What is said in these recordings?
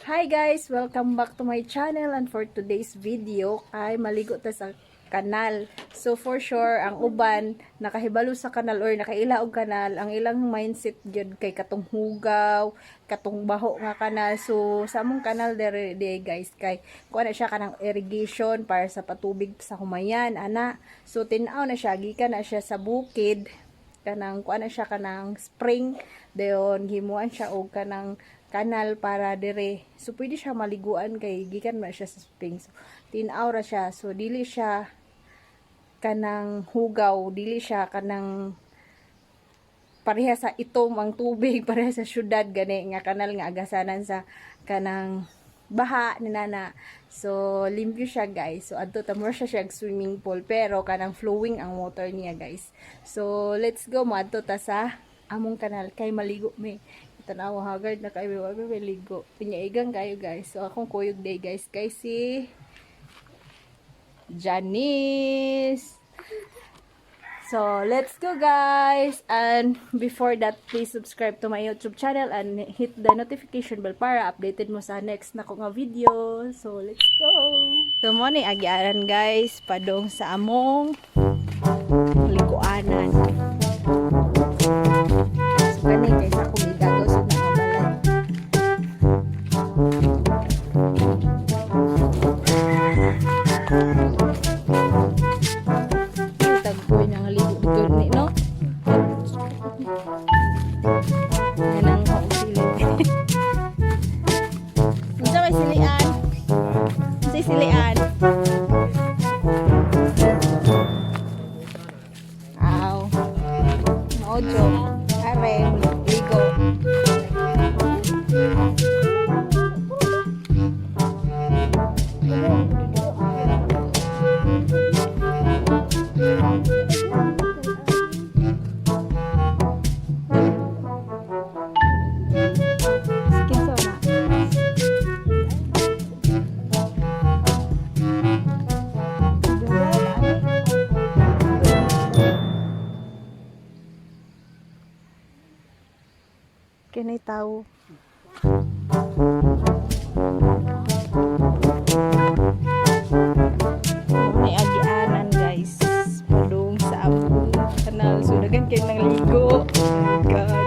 Hi guys! Welcome back to my channel, and for today's video ay maligo ta sa kanal. So for sure, ang uban nakahibalo sa kanal or nakaila og kanal, ang ilang mindset gyud kay katong hugaw, katong baho nga kanal. So sa among kanal dere de guys, kay kuha na siya kanang irrigation para sa patubig sa humayan ana. So tin-aw na siya, gikan na siya sa bukid, kanang kuan na siya, kanang spring, dayon himuan siya og kanang kanal para dire. So pwede siya maliguan kay gikan man siya sa spring. So tin-aw ra siya, so dili siya kanang hugaw, dili siya kanang pareha sa itom ang tubig, pareha sa syudad gani nga kanal nga agasanan sa kanang baha ni nana. So limpyo siya guys. So adto ta mo siya siya swimming pool, pero kanang flowing ang water niya guys. So let's go, moadto ta sa among kanal kay maligo mi. Tanaw, haggard na kayo, wa mi maligo. Pinyaigang kayo guys. So akong kuyog day guys kay si Janice. So, let's go guys! And before that, please subscribe to my YouTube channel and hit the notification bell para updated mo sa next na ko nga video. So, let's go! So, mo ni agyaran guys, padong sa among liguanan. So, kani kay sa akong igagaw sa mga balay. Ay, tagpoy na nga ligo dito ni, no? Ganang ako sili. Unsa may silian? Unsay silian? Aw. Maojo. Are, ligo. Kinsa na? Kinay tao. May agianan guys. Padung sa among kanal. So dagan kay nang ligo. God.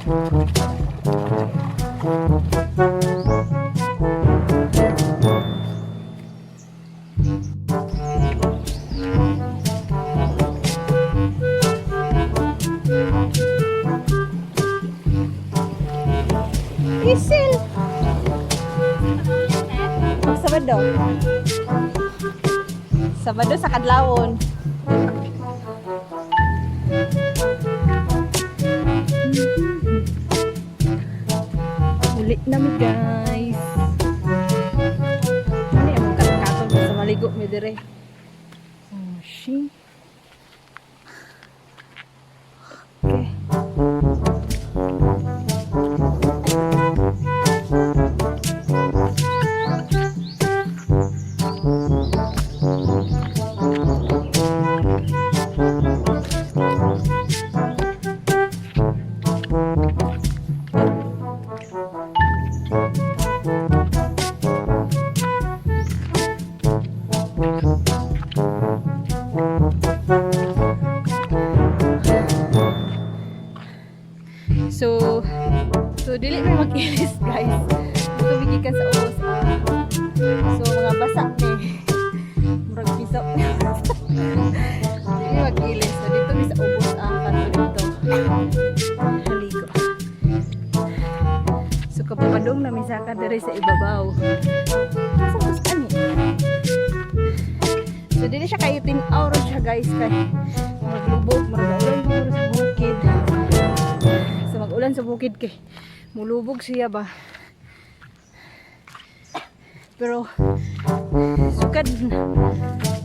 Isil! Pag Sabado. Sabado sa Kadlawon. Uli na mi, guys. Ano yung katkaton sa maligo mi dire. Oh, she. Okay. So dili may mag-ilis, guys. Tubig gikan sa ubos. Ah. So mga basa ni. Murag piso. Dili may mag-ilis. So dito mi sa ubos ah, kato dito. Haligo. So kapapadong na mi saka diri sa ibabaw. Sa ubos ani. So dili siya kayo tin-aw ra siya, guys, kay maglubog, murag ulan siguro sa bukid. Sa mag-ulan sa bukid kay mulubog siya ba. Pero sukad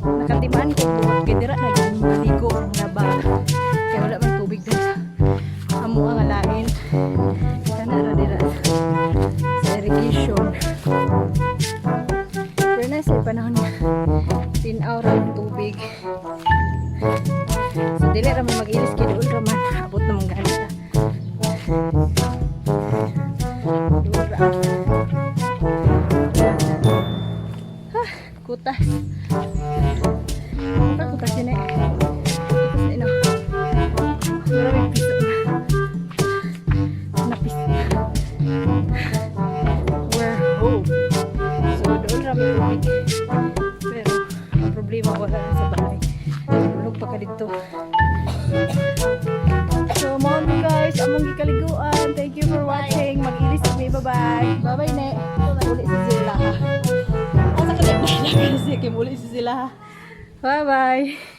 nakatimaan ko buot kay dira na gyud maligo na ba. Kay wala man tubig dun sa amo ang lain. Kana ra dira sa irrigation. Pero na sa panahon nga tin-aw ra ang tubig. So dili ra man mag-ilis kay duol ra man, abot naman ganit ta. Duol ra. Ah, kutas. Kutas, kutas yun eh. Kutas na ino. Maraming piso na. Napis. We're home. So doon ra may tubig. Pero ang problema, wala na sa bahay. Tulog pa ka dito. So, mao ni, guys, among gikaliguan. Thank you for watching. Mag-ilis kami. Bye-bye. Bye-bye, ne. Uli si sila, ha. Asa ka na? Sige, muli si sila, ha. Bye-bye.